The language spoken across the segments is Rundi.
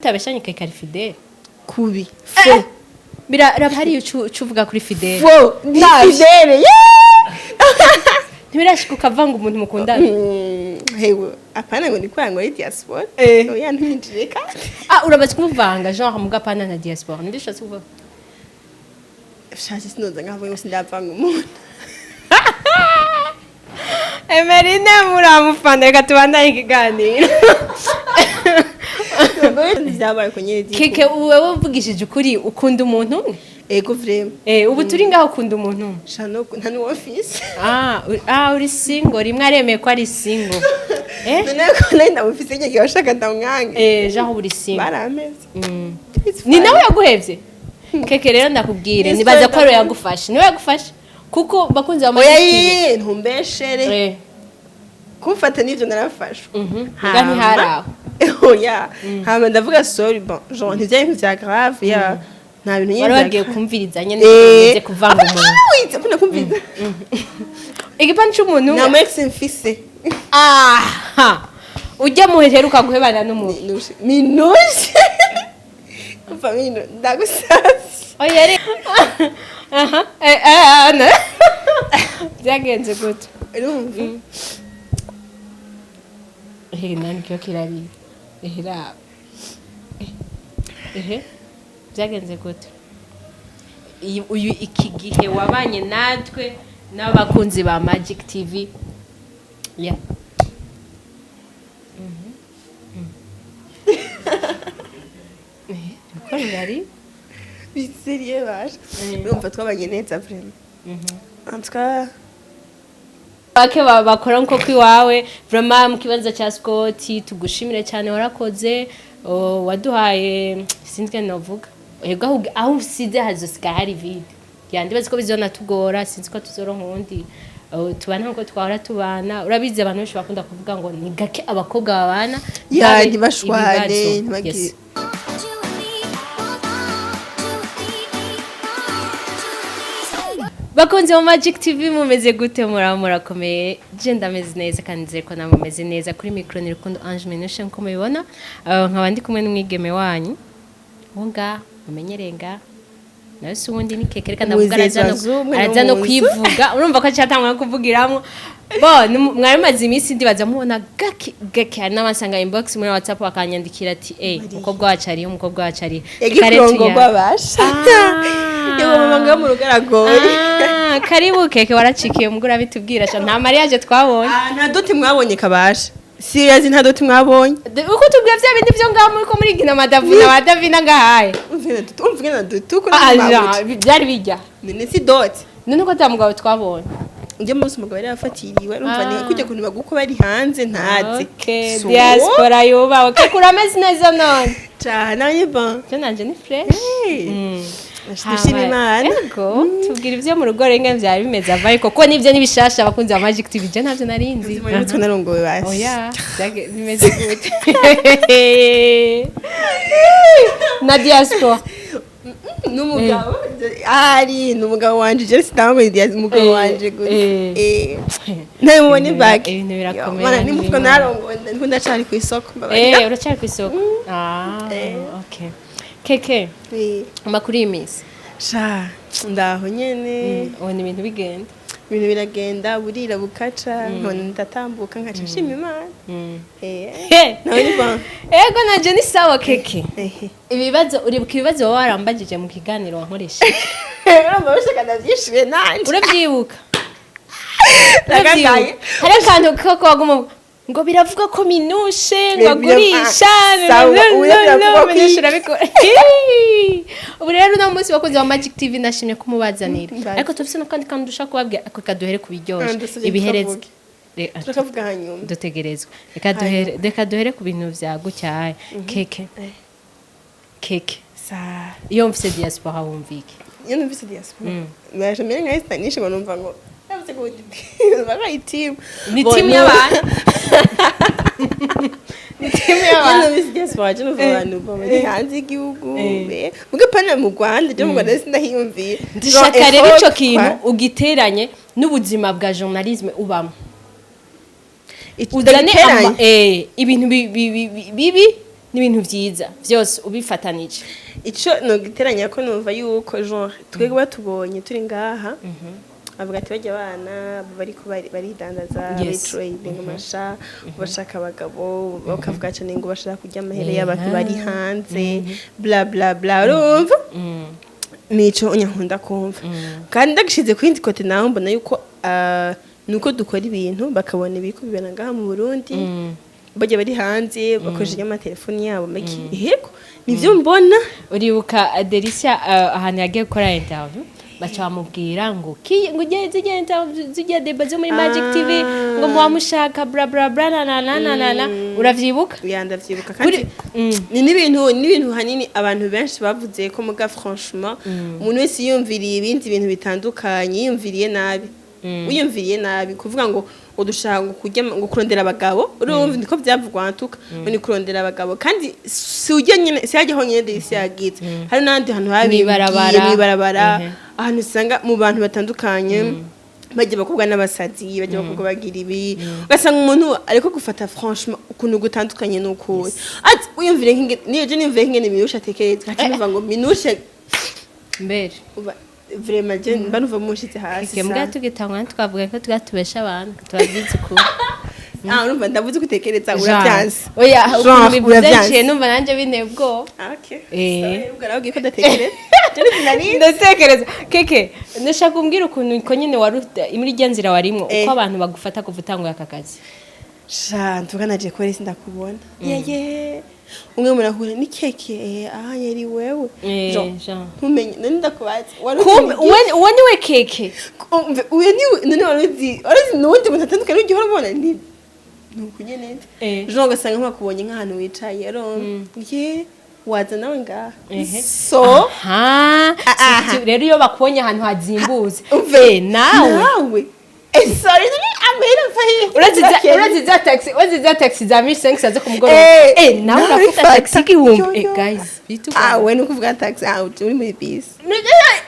Utabeshanye kare kare Fidele. Kubi. Eh, biraraba hariya uca uvuga kuri Fidele. Fo ni Ndaje. Fidele, yeah! Ntibirashika ukavanga umuntu mukundana? Hewe, apana ngo ni kubera ngo ari diaspora. Eh. Oya, ntunyinjire kandi. Ah, urabaza kumuvanga genre muga pana na diaspora, nibyo ushatse kuvuga? Shaje, sinoza nkavuga ngo sindavanga umuntu. Emerine muramufana, reka tubandanye ikiganiro. Byabaye ko nyine. Keke, wewe uvugishije ukuri, ukunda umuntu umwe? Ego, vraiment. Eh, ubu turi ngaho ukunda umuntu umwe? Shano, nta nuwo mfise. Ah, uri single, rimwe aremeye ko ari single, eh. None ko nari ndamufise igihe washaka ndamwange. Eh, genre uri single. Barameze. It's Ni fine. nawe yaguhevye Keke, rero ndakubwire. Ni Nibaza ko ari story. yagufashe, niwe yagufashe, kuko bakunzi ba Oya. Magic TV. Yiye, ntumbeshere. Eh. Kumfata n'ivyo narafashwe. Muga ntiharaho. Oya, hama ndavuga sorry. Bon, genre ntivyari ibintu vya grave ya nta bintu nyine Wari vya wagiye grave. kumviriza nyene. Eh. Umaze kuvanga umuntu. Wize apana kumviriza. Igipande c'umuntu Nta umwe. mu ex mfise. Aha ujya muheruka guhebana n'umuntu? Minushe, minushe, umva minu, ndagusavye. Oya, ari aha, eh eh, na byagenze gute? Urumva. Eh, nani kiyo kirari, eh, raba, eh, byagenze gute? Uyu iki gihe wabanye natwe n'abakunzi ba Magic TV, yeah. Eh, uko rurari. Bisérieux baje. Urumva twabanye neza vraiment, en tout cas. Bake bakora nko kwiwawe, vraiment mu kibanza cya Scott tugushimire cyane, warakoze. Oh, waduhaye, sinzi novuga, ego aho usize hazosiga hari vide yandibaza ko bizonatugora, sinzi ko tuzoronka uwundi. Oh, tubana nkuko twahora tubana. Urabizi, abantu benshi bakunda kuvuga ngo ni gake abakobwa babana Ya, ntabe ntibashwane, ibibazo. ntibagire. Yes. Bakunzi ba Magic TV, mumeze gute? Muraba murakomeye? Je ndameze neza kandi nizere ko namwe mumeze neza. Kuri micro ni Rukundo Ange Minushe, nkuko mubibona. Nkaba ndi kumwe n'umwigeme wanyu uwo ngaha mumenyereye ngaha, nawe si uwundi, ni Keke. Reka ndavuga, araza no Muzezwa araza no mu nzu. kwivuga. Urumva ko acatangwa no kuvugiramwo. Bo mwari mumaze iminsi ndibaza mubona gake gake, hari n'abasanga inbox muri WhatsApp bakanyandikira ati: "Eh, umukobwa wacu ariho, umukobwa wacu ariho." Reka rero Yagikurongorwa basha. Ah. Yewe mama, ngaho mu rugo aragoye. Ah, karibu Keke, waracikiye umugore abitubwira sha, nta mariage twabonye. Ah, nta dot mwabonye kabasha, serious, nta dot mwabonye. Uko tubwira bya bindi byo ngaho muri ko muri gina madavu na badavina ngahaye. Umva na dot uko. Ah, ja, byari bijya. None si dot? None ko ata mugabo twabonye. Ujya munsi umugabo yari yafatiriwe, urumva ni Ah. kujya kuntu baguko bari hanze ntazi. Okay, So, diaspora yubawe. Keke, urameze neza none? Cyane, bon. Je nanje ni fresh. Hey. Dushima Imana. Ego, tubwira ibyo mu rugo renge byari bimeze ava, ariko ko nibyo nibishasha abakunzi ba Magic TV, je ntabyo narinzi. Muri mutwe narongowe basi. Oya, bimeze gute na diaspora? N'umugabo ari ni umugabo wanje, je sitangwe ni umugabo wanje gusa. Eh. Eh, nawe mubone back. Ibintu birakomeye. Mana ni mutwe n'ibintu. narongowe, ndiko ndacari ku isoko, mbabarira. Eh, uracyari ku isoko? Ah. Eh. Okay, Keke. Eh. Amakuru y'iminsi? Sha, ndaho nyene. Ubona ibintu bigenda? Ibintu biragenda, burira bukaca, nkabona ndatambuka, nkaca nshima Imana. Eh. He. Nawe ni bon? Ego, nanje ni sawa, Keke. Ehe. Ibibazo, uribuka ibibazo wowe warambagije mu kiganiro wankoresheje? Urumva bashaka ndavyishuye nanje. Urabyibuka? Nagangaye. Hari akantu ko waguma uvuga ngo biravuga ko Minushe ngo agurisha. Sawa, ubu biravugwa ko Minushe iki? urabikora. Ubu rero uno munsi, bakunzi ba Magic TV, nashimye kumubazanira. Mbaze. Ariko tufise n'akandi kantu dushaka kubabwira, ako kaduhere ku biryoshye. Ah, ndasabye. Ibihereze. Tukavuge. Turakavuga hanyuma. Dutegerezwa, reka duhere ku bintu vya gutyaye. Keke, Keke. Sa. Iyo mfise diaspora wumva iki? Iyo numvise diaspora baje mbere nka Stanisha, ngo numva ngo yavuze ngo babaye team. Ni Bon, team y'abantu, ni team Iyo y'abantu. numvise diaspora je numva abantu bari hanze y'igihugu, muga pana mu Rwanda, je mu Rwanda sindahiyumviye. Ndashaka rero ico kintu ugiteranye n'ubuzima bwa journalisme ubamo, uzane ibintu bibi. N'ibintu vyiza vyose ubifatanije. Ico nogiteranya ko numva yuko genre twebwe batubonye turi ngaha, bavuga ati bajya abana bariko baridandaza, bari trading amasha, bashaka abagabo, bakavuga cyane ngo bashaka kurya amahera y'abantu bari hanze, bla bla bla. Urumva, nico nkunda kumva. Kandi ndagishize ku yindi côté nawe, mbona yuko nuko dukora ibintu, bakabona ibiriko bibera ngaha mu Burundi, bajya bari hanze bakoresheje amatelefoni yabo maki. Yego, nivyo mbona. Uribuka Delicia, ahantu yagiye gukora interview, baca bamubwira ngo ngo ujye zijya interview, zijya deba zo muri Magic TV, ngo muba mushaka bla bla bla na na na na na na. Uravyibuka? Ya, ndavyibuka. Kuri Kandi ni n'ibintu hanini abantu benshi bavuze ko muga franchement umuntu wese yiyumviriye ibindi bintu bitandukanye, yiyumviriye nabi, wiyumviriye nabi kuvuga ngo dushaka ngo kurya, ngo kurondera abagabo. Urumva, niko byavugwa ntuka ngo ni kurondera abagabo. Kandi si ujya nyine, si hajya honyine Delicia yagize, hari n'ahandi hantu habimbwiye. Mw'ibarabara. Mw'ibarabara, ahantu usanga mu bantu batandukanye bajya abakobwa n'abasazi, bajya abakobwa bagira ibi, ugasanga umuntu ariko gufata franchement ukuntu gutandukanye n'ukuri. Ati wiyumvire nk'inge niyo je niyumvire nk'ingene Minushe atekereza, nkaca numva ngo Minushe Mbere uba vraiment je mba numva mushize hasi. Ke mbwa tugitangwa twavuga ko tubesha abantu, tubabwiza ukuri. Ah, urumva ndavuze ko utekereza urabyanse. Oya, Genre, ukuntu bivuze urabyanse. nciye numva nanjye binteye ubwoba. Ah, okay. Eh. Ubwo narabwiye ko ndatekereza. Je sinari Ndatekereza keke, ndashaka kumbwira ukuntu ko nyine wari muri rya nzira warimwo, uko abantu bagufata kuva utanguye aka kazi. Sha, ntuka naje kore sindakubona. Yeye. Umwe murahura ni keke, aha yari wewe. Eh, Genre, genre. ntumenye none ndakubaza. Wari uzi Kumbe uwo niwe keke. Umve, uyu ni none wari uzi nuwundi muntu atandukanye n'ugiye urabona ni nuko nyene. Genre ugasanga nk'akubonye nk'ahantu wicaye, urumva. Ye, waza nawe ngaha. Ehe. So, aha. Ah, Rero iyo bakubonye ahantu hazimbutse, umve, nawe nawe. Sorry, none amahera mva hehe? Urazi za taxi za 1500 zo ku mugoroba? Eh, nawe nawe urafata fata. taxi 1000. Yo, yo. Guys, bitu. Ah, we nukuvuga taxi, ah, uri muri bisi.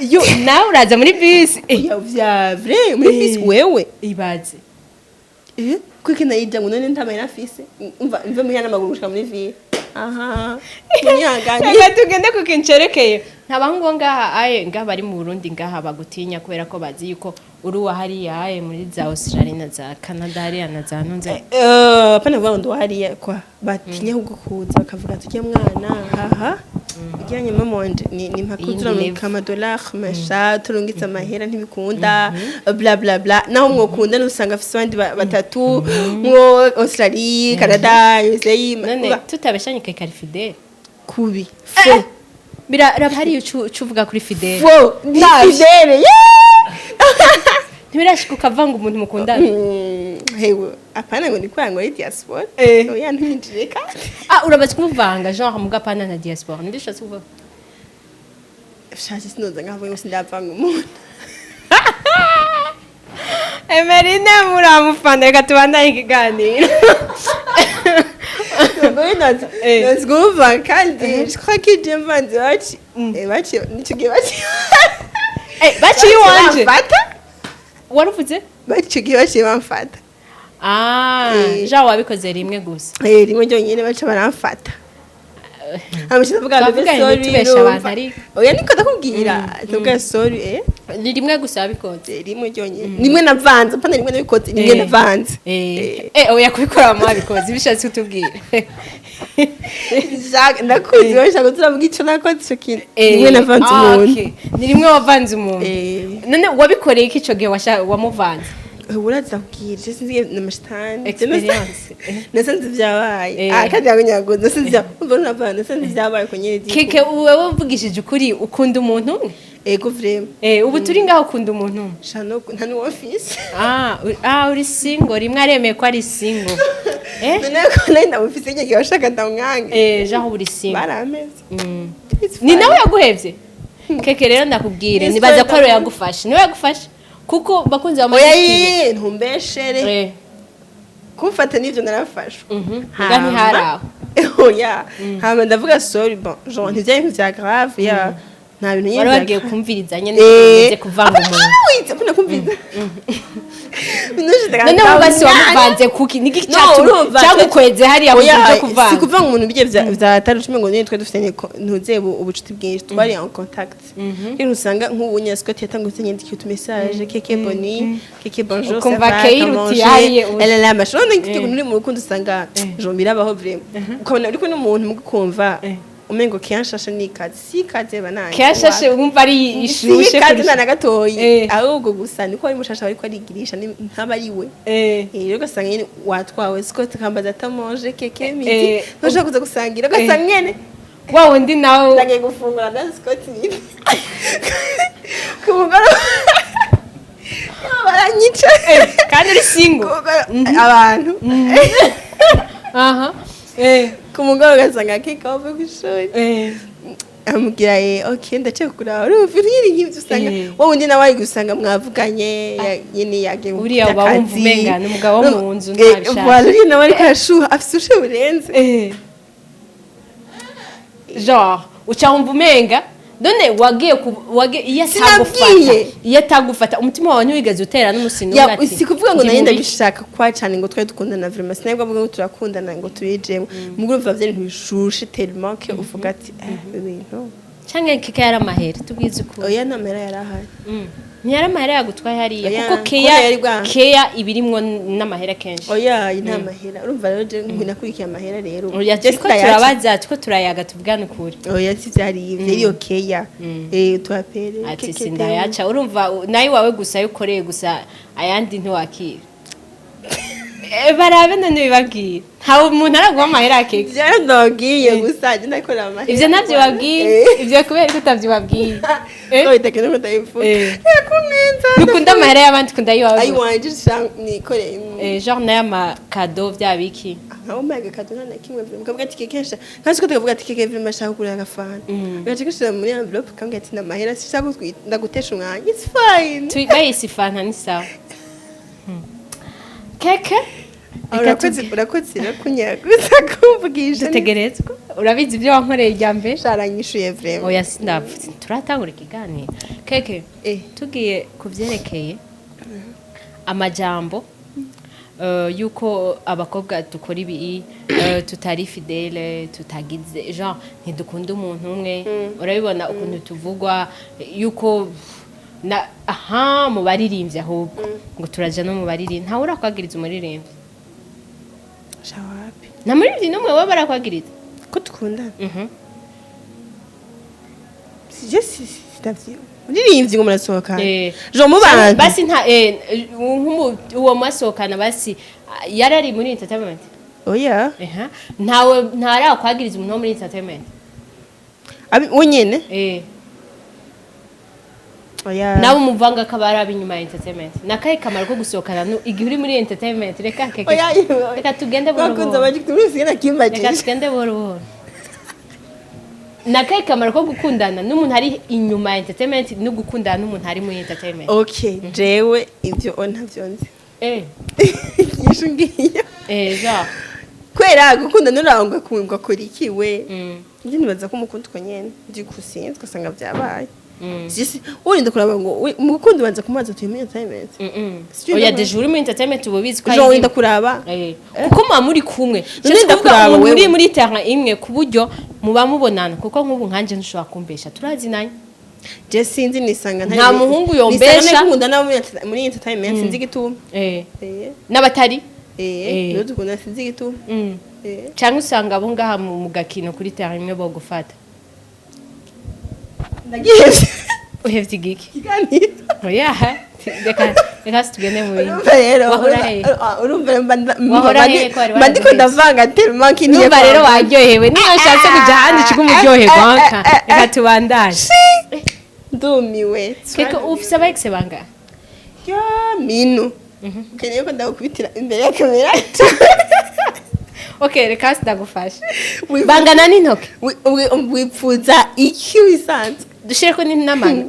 Yo, nawe uraza muri bisi. Ya, vya vrai, muri bisi wewe. Ibaze. Kuko nayija ngo none nta afise. Umva, mve muhira n'amaguru gushika muri ville. Aha. Munyihangane. Reka tugende ku kintu cerekeye nta bahungu bo ngaha aye ngaha bari mu Burundi ngaha bagutinya kubera ko bazi yuko uri uwa hariya aye muri za Australia na za Canada hariya na za nunze. Pana kuvuga ngo ndi hariya kwa batinya ahubwo kuza bakavuga ati ujya mwana haha ujyanye mama wanje ni mpaka Iyindi turarungika level. amadolari masha, turungitse amahera ntibikunda, bla bla bla. Naho mwokunda usanga afise abandi batatu mwo Australie, Canada, USA. None tutabeshanye, keke ari fidèle. Kubi fo. Biraraba hariya ucu uvuga kuri fidèle. Fo ni fidèle, yeah. Ntibirashika ukavanga umuntu mukundana? Hewe, apana ngo ni kwanga ari diaspora. Oya, ntunyinjire kandi. Ah, urabaza kumuvanga genre mugapana na diaspora, nibyo ushatse kuvuga? Shaje sinoza nkavuga ngo sindavanga umuntu. Emerine muramufana, reka tubandanye ikiganiro. Nazi kumva kandi je crois que je mvanze baci baci nico gihe baci Baciye iwanje. Bamfata. Waruvuze? Baci gihe baciye bamfata. Ah. Jean wabikoze rimwe gusa? Rimwe ryonyine baca baramfata. Hama ndavuga Twavuga bébé ngo sorry. ntitubeshe Urumva. abantu ariko. Oya, niko ndakubwira, ndavuga sorry. Ni rimwe gusa wabikoze? Rimwe ryonyine, rimwe navanze, apana rimwe nabikoze, rimwe navanze. Oya, kubikora mama wabikoze bishatse kutubwira. Jacques, ndakuzi bashaka turavuga ico nakoze ico kintu. Rimwe navanze Ah, umuntu. okay. Ni rimwe wavanze umuntu? Eh. None wabikoreye iki ico gihe wamuvanze? Uraza kubwira je sinzi n'amashitani. Experience. Nasanze vyabaye. Ah, kandi yango nasanze vya umva navana nasanze vyabaye ko nyene. Keke, wewe uvugishije ukuri, ukunda umuntu umwe? Ego, vraiment. Ubu turi ngaho ukunda umuntu umwe? Shano nta nuwo mfise. Ah, uri single, rimwe aremeye ko ari single. None ko nari ndamufise igihe washaka ndamwange. Jean uri single. Barameze. It's Ni fine. nawe yaguhevye keke? Rero ndakubwire, Ni nibaza ko story. ariwe yagufashe, niwe yagufashe kuko bakunzi ba Oya. Magic TV. Yiye, ntumbeshere. Kumfata n'ivyo narafashwe. Muga ntiharaho. Oya, hama ndavuga sorry. Bon, genre ntivyari ibintu vya grave ya nta bintu nyine Wari vya wagiye grave. kumviriza nyene, umaze kuvanga umuntu. Apana kumviriza. Ibintu Minouche. Noneho basi wamuvanze kuki? Niki No, urumva, cyagukweze hariya mu Oya, byo si kuvanga? kuvuga ngo umuntu bijye vya tarucumi ngo niyo twe dufitanye ntuze ubucuti bwinshi, twari en contact. Rero usanga nk'ubu Scott yatangutse nyandikira utu message: "Keke, bonne, Keke, bonjour, Ukumva ça va?" Keiruti hariye ubu. Elle la machin none kike uri mu rukundo usanga jo birabaho vraiment, ukabona uri kumwe n'umuntu mugukumva umengo kiyanshashe nikaze si kaze banange. Kiyashashe wumva ari ishushe si kaze kurusha. na gatoyi. Ahubwo gusa niko ari mushasha ariko arigirisha ntaba ari we. Rero ugasanga nyene watwawe. Scott akambaza atamoje keke midi ntushobora kuza gusangira, ugasanga nyene Wa wundi nawe ndagiye gufungura na Scott nyine ku mugoroba baranyica. Kandi uri single. Ku mugoroba, abantu aha ku mugoroba ugasanga keke wavuye ku ishuri amubwira: "Ok, ndaciye kukuraba." Urumva nyine nk'ibyo usanga wowe undi nawe ari gusanga mwavuganye nyine yagiye mu Uriya uba wumva by'akazi. umenga ni umugabo wo mu nzu, ntabishaka. Voilà, uriya nawe ariko arashuha, afise ubushuhe burenze. Genre uca wumva umenga none wagiye wagiye iyo atagufata Sinabwiye. iyo atagufata umutima wawe ntiwigeze utera n'umusino Ya, umwe ati si kuvuga ngo ndi nari mubi. ndabishaka kwa cyane ngo twari dukundana vraiment, sinabwo mvuga ngo turakundana ngo tubijemo, mugo urumva vya bintu bishushe tellement que uvuga ati: "Eh, ibi bintu." Canke kika yari amahera, tubwize ukuri. Oya, nta mahera yari ahari. Ntiyari amahera yagutwaye hariya? Oya, kuko kuko keya yari keya ibirimwo n'amahera kenshi. Oya, nta mahera. Urumva rero je nakurikiye amahera rero. Oya, Je turiko sindayaca. turabaza, turiko turayaga, tuvugane ukuri. Oya, si vyari ivyo, yari okeya tuapere. Ati sindayaca. Urumva nawe iwawe gusa ayo ukoreye gusa, ayandi ntiwakira. Barabe none bibabwira, ntawe umuntu araguha amahera akeke? Vyara ndababwiye gusa je ndakorera amahera. Ivyo navyo babwiye? Ivyo kubera ko utavyo babwiye? No itakene ko ndayivuga. Yakumwenza. Ntukunda amahera y'abandi, ukunda ayiwawe gusa. Ayiwanje nikoreye. Genre nayo amakado vya biki? Nkaho mpaye agakado nta na kimwe vraiment, kavuga ati: "Keke," nkazi ko tukavuga ati: "Keke, vraiment ashaka kugura agafanta," gace gashira muri envelope, kambwira ati: "Namahera, sishaka ndagutesha umwanya, it's fine." Bayise ifanta ni sawa. Keke, reka Urakoze, urakoze rero kunyaguza kumvugisha. Dutegerezwa, urabizi ibyo wankoreye irya mbere. Sharanyishuye vraiment. Oya, sindapfa, turatangura ikiganiro keke. Tugiye ku byerekeye amajambo yuko abakobwa dukora ibi, tutari fidèle, tutagize genre ntidukunda umuntu umwe. Urabibona ukuntu tuvugwa yuko na aha mu baririmbyi, ahubwo ngo turaja no mu baririmbyi, ntawe urakwagiriza umuririmbyi? Shawapi. Nta muririmbyi n'umwe wowe barakwagiriza? Ko dukundana? Sije sitavyo uririmbyi ngo murasohokana? Jo mu bantu. Basi nta uwo mwasohokana basi yari ari muri entertainment? Oya. Eha. Ntawe ntarakwagiriza umuntu wo muri entertainment? Abi we nyene? Oya. Nawe umuvanga akaba ari ab'inyuma ya entertainment, nakahe kamaro ko gusohokana igihe uri muri entertainment? Reka keke. Oya. Reka tugende buhoro bakunze buhoro. Amajwi tumwe nakimbaje. Reka tugende buhoro buhoro. Nakahe kamaro ko gukundana n'umuntu ari inyuma ya entertainment no gukundana n'umuntu ari muri entertainment? Okay, jewe ivyo o ntavyo nzi. Yishu ngiyo. Genre Kubera gukunda nurangwa ugakora iki we? Njye nibaza ko umukunda uko nyene ndi kusinzi ugasanga byabaye. Urinda kuraba ngo mu gukunda ubanza kumubaza tuye muri entertainment? Sivyo. Oya, déjà uri muri entertainment uba ubizi ko Jo ari urinda kuraba. Kuko muba muri kumwe. None Nshatse kuvuga ndakuraba umuntu wewe. muri muri terrain imwe, ku buryo muba mubonana, kuko nk'ubu nkanje ntushobora kumbesha, turazinanye. Je sinzi, nisanga Nta muhungu yombesha. Nisanga nkunda nabo muri entertainment, sinzi igituma. N'abatari Niyo dukunda, sinzi igituma. Cyangwa usanga abo ngaha mu gakino kuri terrain imwe bogufata. Ndagihevye. Uhevye igiki? Ikiganiro. Oya, reka reka tugende mu bindi. Urumva rero Wahora hehe? Urumva rero Wahora hehe ko wari mba ndiko waraduhevye? ndavanga tellement ko Numva rero waryohewe, niyo nshatse kuja ahandi uca umuryoherwa nka reka tubandanye. Ndumiwe. Keke, ufise aba ex bangahe? Ya minu ukeneye ko ndagukubitira imbere ya kamera? Okay, reka ndagufasha. Bangana n'intoke. Wipfuza iki wisanzwe? Dushireko n'amano.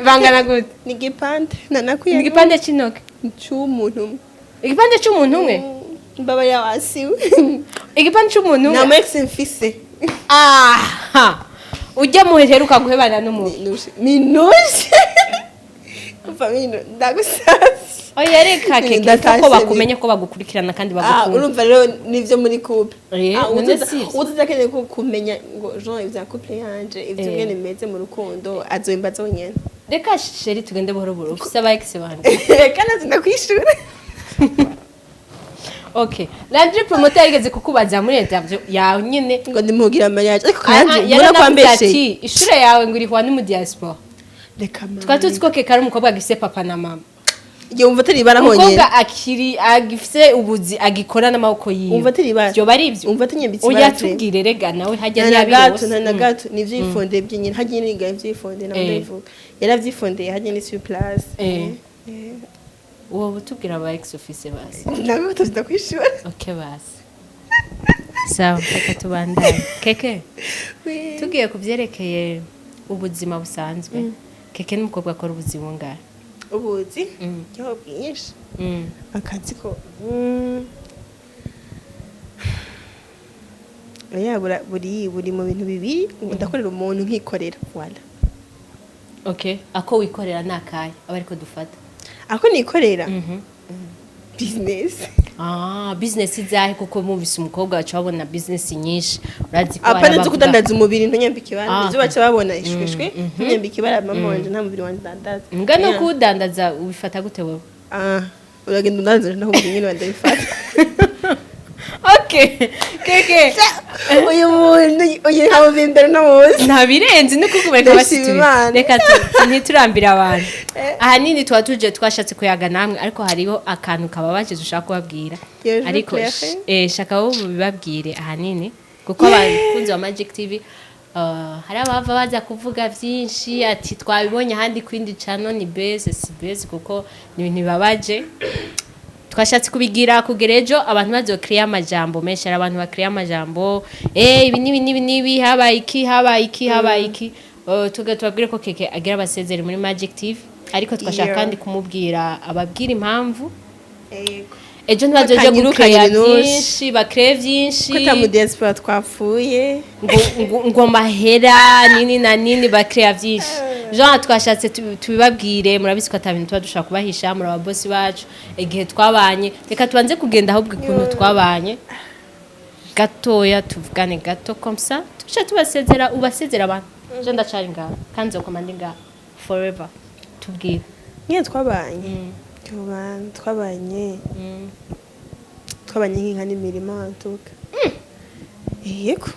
Bangana gute? Ni igipande nanakwiye. Ni igipande c'intoke? Cy'umuntu umwe. Igipande c'umuntu umwe? Mbabarira wasiwe. Igipande c'umuntu Nta umwe? mu ex mfise. Aha ujya muheruka guhebana n'umuntu? Minushe, minushe, kuva minu ndagusavye. Oya, reka Keke, Ndatashe. kuko bakumenya ko bagukurikirana kandi Ah, bagukunda. Urumva rero nivyo muri couple. Eh, Ah, none sivyo? Utuza akeneye ko kumenya ngo genre ivya couple yanje, ivyo ngene meze mu rukundo, azoyimbaza wenyene. Reka chéri, tugende buhoro buhoro. Ufise aba ex bande? Reka nazi ndakwishura. Okay, Landry Promoter yarigeze kukubaza muri interview yawe nyene. Ngo ndimugira mariage, ariko Ah, ah, kandi mbona yaranavuze kwambeshe. ati ishure yawe ngo irihwa ni diaspora. Reka mama. Twari tuzi ko Keke ari umukobwa agifise papa na mama. Igihe wumva atari ibara honyene. Umukobwa akiri agifise ubuzi, agikora n'amaboko yiwe. Wumva atari ibara. Vyoba ari ivyo? Wumva atanyambitse Oya, ibara. tubwire rega, nawe hajya Nta na gato. ntiyabirose. Nta na gato, ni ivyifondeye by'inyine hajya niga ivyifondeye nawe. Ndabivuga, yaravyifondeye hajya ni sur place. Wowe utubwira aba ex office basi. Ntabwo tuzi kwishura. Okay, basi sawa, reka tubandanye. Keke, tugiye ku byerekeye ubuzima busanzwe, Keke n'umukobwa akora ubuzima bungahe? Ubuzi cyo bwinshi. Akazi ko oya, buri mu bintu bibiri: ndakorera umuntu, nkikorera, voilà. Okay, ako wikorera ni akahe aba ariko dufata? Ako nikorera, business. Ah, business izahe? Kuko mubise umukobwa baca babona business nyinshi, urazi ko Apana hari zo abavuga- kudandaza umubiri, ntunyambike ibara. Ivyo baca babona ishweshwe, ntunyambike ibara, mama wanje, nta mubiri wanje ndandaza. Mbwa no Yeah. kuwudandaza ubifata gute wowe? Ah, uragenda undandaza, ndakubwira ingene bandabifata. Okay, Keke. Uyu muntu uyu ntamuva imbere ntamuzi. Nta birenze ni kuko reka Ndashima basi Imana. Reka ntiturambire abantu. Ahanini tuba tuje twashatse kuyaga namwe, ariko hariho akantu kababaje dushaka kubabwira. Yo, je Ariko claire. shaka bo mubibabwire ahanini, kuko abakunzi ba Magic TV hari abava baza kuvuga vyinshi ati twabibonye ahandi kwindi channel. Ni base si base, kuko ni ibintu bibabaje. Twashatse kubigira kugera ejo abantu bazokiriya amajambo menshi. Hari abantu bakiriya amajambo, ibi nibi nibi nibi, habaye iki, habaye iki, habaye iki. Tuga tubabwire ko Keke agira abasezeri muri Magic TV, ariko twashaka kandi kumubwira ababwira impamvu Yego. ejo ntibazoje Batanyirukanye gukeya ibintu. byinshi, bakireye byinshi. Ko ata mu diaspora twapfuye. Ngo mahera nini na nini, bakeya byinshi. Jean, twashatse tubibabwire. Murabizi ko ata bintu tuba dushaka kubahisha muri ababosi bacu. Igihe twabanye, reka tubanze kugenda ahubwo ukuntu twabanye gatoya, tuvugane gato comme ça tuce tubasezera. Ubasezera abantu. Je ndacari ngaha kandi nzokoma ndi ngaha forever. Tubwire. Nyine twabanye. Twabanye nk'inka n'imirima ntuka. Yego.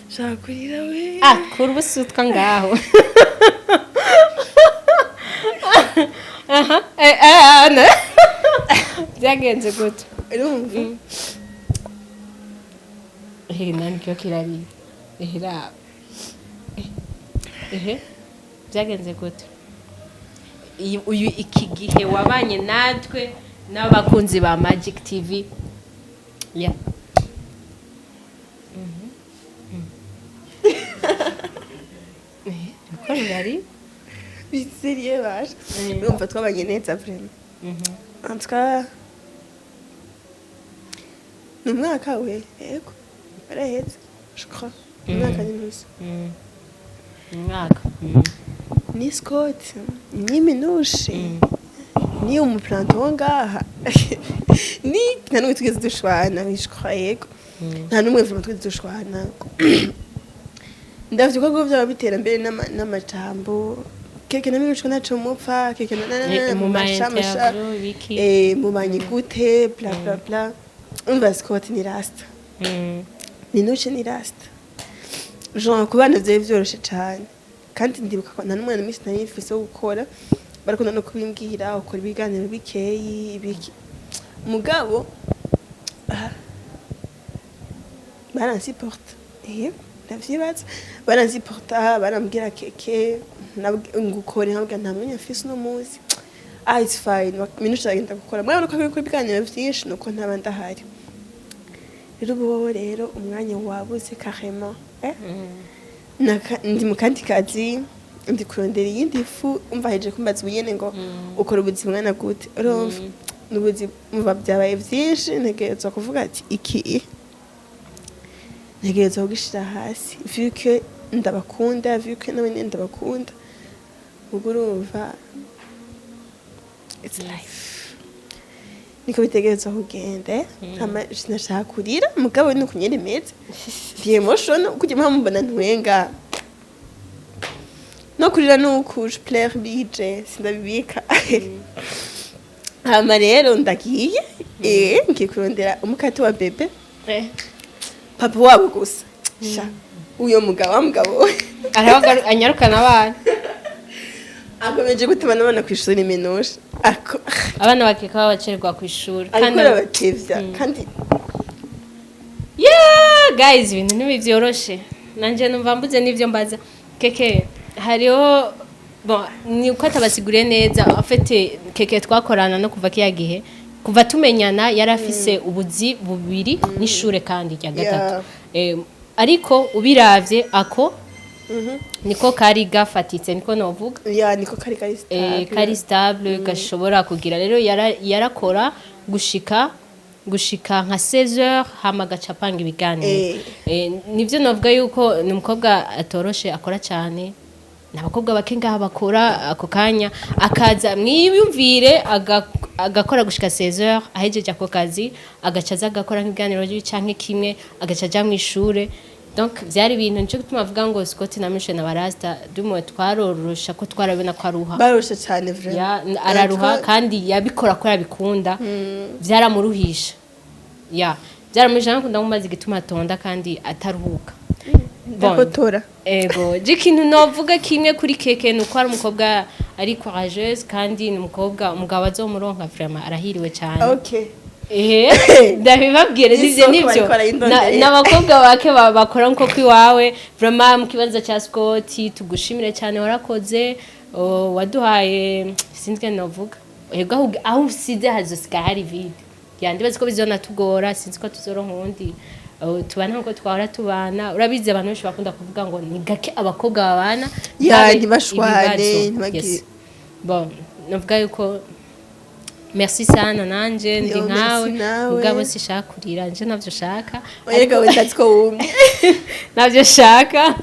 Shaka kurira we. Ah, kura ubusutwa ngaho. Aha, no. Byagenze gute? Urumva? Ehe, nani kiba kirarira? Ehe, raba. Ehe, byagenze gute? Uyu iki gihe wabanye natwe n'abakunzi ba Magic TV, yeah. Ehe, uko rurari. Biseriye baje. Urumva twabanye neza vraiment. En tout cas, ni umwaka we, yego. Warahetse, je crois. Umwaka n'inusu. Umwaka. Ni Scott, ni Minushe, ni umuplanto wo ngaha. Ni nta n'umwe tugeze dushwana, je crois, yego. Nta n'umwe vraiment twigeze dushwana. Ndavye ko byaba bitera mbere n'amajambo. Keke na Minushe ntaco mupfa, keke na Mu ma masha masha. interview biki. Mubanye gute, bla bla bla. Umva, Scott ni rasta. Minushe ni rasta. Genre ku bana vyari vyoroshe cane. Kandi ndibuka ko nta n'umwana mwinshi nari mfise wo gukora. Barakunda no kubimbwira, ukora ibiganiro bikeyi ibiki. Mugabo baransiporta. Yego, ndavyibaza. Baransiporta, barambwira Keke ngukore, nkabwira nta mwanya mfise uno munsi. Ah, it's fine. Minushe aragenda gukora. Murabona ko akora ibiganiro vyinshi nuko ntaba ndahari. Rero ubu wowe rero umwanya wabuze carrément. Eh? Ndi mu kandi kazi, ndi kurondera iyindi fu. Umva, heje kumbaza ubuyene ngo ukora ubuzima mwana gute? Urumva n'ubuzima umva byabaye vyinshi, ntegerezwa kuvuga ati iki ntegerezwa kugishira hasi, vu que ndabakunda, vu que nawe nyene ndabakunda. Ubwo urumva It's life, niko bitegerezwa kugenda. Hama sinashaka kurira, mugabo ni ukunyera imeze ndi emotion kujya mpamubona ntwenga no kurira nuku je pleure bije sindabibika. Hama rero ndagiye, ngiye kurondera umukate wa bébé, papa wabo gusa. Sha, uyo mugabo wa mugabo we Arabaga anyarukana abana. Akomeje gutuma n'abana ku ishuri iminusha. Abana bakeka babacererwa ku ishuri. Ariko arabatevya kandi. Yeah, guys, ibintu ntibivyoroshe. Nanje numva mbuze n'ivyo mbaza Keke. Hariho, bon, ni uko atabasiguriye neza. Afite Keke twakorana no kuva kiya gihe, kuva tumenyana, yari afise ubuzi bubiri n'ishure kandi rya gatatu. Ariko ubiravye ako niko kari gafatitse, niko novuga. Ya, niko kari stable. Kari stable, gashobora kugira rero yarakora gushika nka 16h, hama agaca apanga ibiganiro. Nivyo navuga yuko ni umukobwa atoroshe, akora cyane. Ni abakobwa bake ngaha bakora ako kanya, akaza mwiyumvire agakora gushika 16h, ahejeje ako kazi agaca aza agakora nk'ibiganiro canke kimwe, agaca aja mw'ishure. Donc vyari ibintu, nico gituma avuga ngo Scott na Michel na Barasta dumwe twarorosha ko twarabona ko aruha. Baroshe cyane vraiment. Ya, araruha kandi yabikora ko yabikunda. Byaramuruhisha, ya, byaramuruhisha. Nakunda mumaze igituma atonda kandi ataruhuka. Bon. Ndakotora. Ego, je ikintu novuga kimwe kuri Keke ni uko ari umukobwa ari courageuse, kandi ni umukobwa umugabo azomuronka vraiment arahiriwe cyane. Ehe, ndabibabwire nivyo. N'isoko Nivyo. bariko barayindondera. N'abakobwa bake bakora nko kwiwawe. Vraiment, mu kibanza cya Scott tugushimire cyane, warakoze. Oh, waduhaye, sinzi ngene novuga. Ego, aho usize hazosiga hari vide. Ya, ndibaza ko bizonatugora, sinzi ko tuzoronka uwundi. Oh, tubana nkuko twahora tubana. Urabizi, abantu benshi bakunda kuvuga ngo ni gake abakobwa babana Ya, ntabe ntibashwane, ibibazo. ntibagire- Yes. Bon, novuga yuko merci sana, nanje ndi Yo, nkawe. merci nawe. Mugabo sishaka kurira, nje navyo shaka. Erega we ndazi ko wumye. Navyo shaka.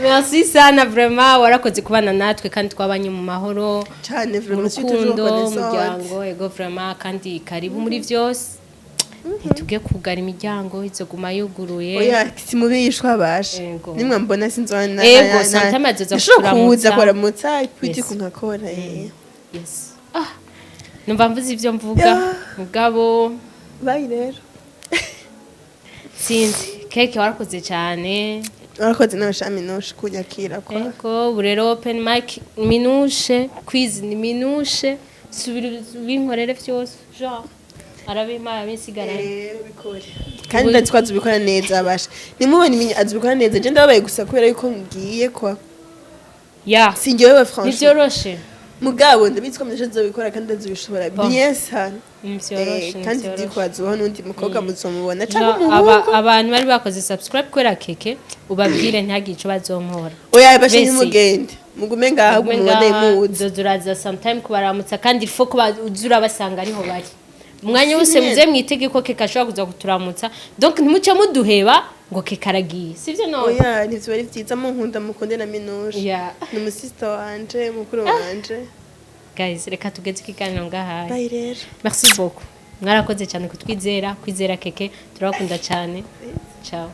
Merci sana vraiment, warakoze kubana natwe kandi twabanye mu mahoro, cyane mu vraiment, suis toujours rukundo, reconnaissante. Muryango, ego, vraiment, kandi karibu muri vyose. Ntituge kugara imiryango, izoguma yuguruye. Oya, simubishwa basha. Ego. Nimwe mbona sinzona. Ego, sometimes azoza Ndashobora kuza kuturamutsa. kuramutsa ipwiti kunkakora. Yes. Ah, numva mvuze ivyo mvuga. Mugabo Bye rero. Sinzi, Keke, warakoze cyane. Warakoze nawe sha Minushe kunyakira kwa. Ego, ubu rero open mic Minushe, quiz ni Minushe, subira binkorere vyose, genre arabimpaye abinsigaranye. Bikore kandi ndazi ko azubikora neza basha. Nimubona iminye azubikora neza. Je ndababaye gusa kubera yuko ngiye kwa. Sinjyewe franchement. Ntivyoroshe. Mugabo ndabizi ko Minushe azobikora kandi azobishobora Bon. bien sana. Ntivyoroshe. Kandi Ntivyoroshe. ndi ko azobaho n'undi mukobwa muzomubona canke No, umuhungu. Abantu bari bakoze subscribe kubera Keke, ubabwire ntihagire ico bazonkora. Oya basha, Bese. ntimugende, mugume ngaho. Mugume mubone ngaha, muzi. uzoza uraza sometime kubaramutsa, kandi il faut ko uza urabasanga ariho bari umwanya wose. Nyene. Muze mwitege ko Keke ashobora kuza kuturamutsa, donc ntimuce muduheba ngo Keke aragiye, sivyo none? Oya, ntivyo bari vyiza. Munkunda mukunde na Minushe. Ni umusista wanje, mukuru wanje. Guys, reka tugeze ikiganiro ngahaye. Bye rero. Merci beaucoup, mwarakoze cyane kutwizera, kwizera Keke. Turabakunda cyane. Ciao.